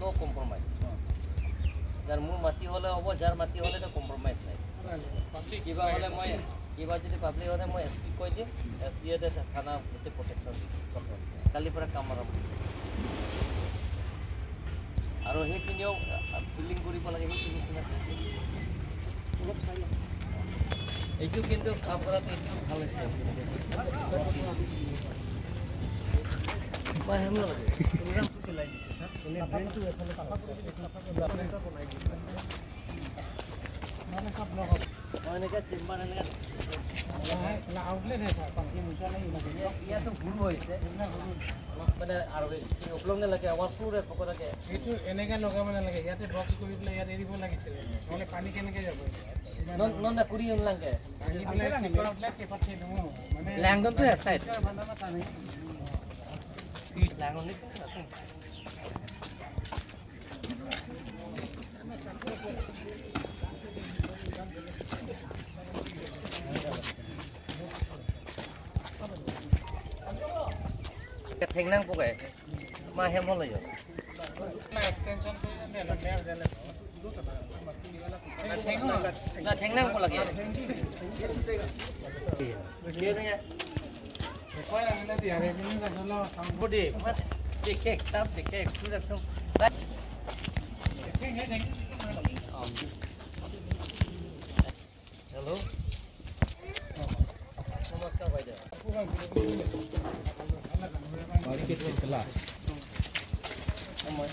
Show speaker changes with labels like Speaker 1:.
Speaker 1: No compromise. যাৰ মোৰ মাটি হ'লে হ'ব, যাৰ মাটি হ'লে কম্প্ৰমাইজ নাই। কিবা হ'লে মই, কিবা যদি পাব্লিক হ'লে মই এছ পি কৈ দিম, এছ পি থানা গোটেই প্ৰটেকশ্যন দিম। কালিৰ পৰা কাম আৰম্ভ। আৰু সেইখিনিও ফিলিং কৰিব লাগে, সেইখিনি। এইটো কিন্তু কাম কৰাটো এইটো ভাল হৈছে। মই হেম লাগে।
Speaker 2: পেলাই দিছে ছাৰ, এনে ড্ৰেইনটো এফালে বনাই দিছে।
Speaker 1: এনেকৈ চেম্বাৰ এনেকৈ ইয়াতো ভুল হৈছে মানে, আৰু উপলব্ধ লাগে আমাৰ ফুৰে পকৰাকে।
Speaker 2: এইটো এনেকৈ লগাব নালাগে, ইয়াতে বক্স কৰি পেলাই ইয়াত এৰিব লাগিছিলে, নহ'লে পানী কেনেকৈ যাব?
Speaker 1: নন কুৰি লাগে।
Speaker 2: ভাঙি পেলাই ঠিক কৰা পেলাই পেপাৰ থৈ দিওঁ মানে।
Speaker 1: ল্যাংদনটো সাইড।
Speaker 2: পানী।
Speaker 1: ল্যাংদন। ঠেংনাং পোকাই মা হেম হলে।
Speaker 2: এক্সটেনশ্যন কৰি
Speaker 1: না ঠেংনাং লাগে। হেল্ল', নমস্কাৰ বাইদেউ। মই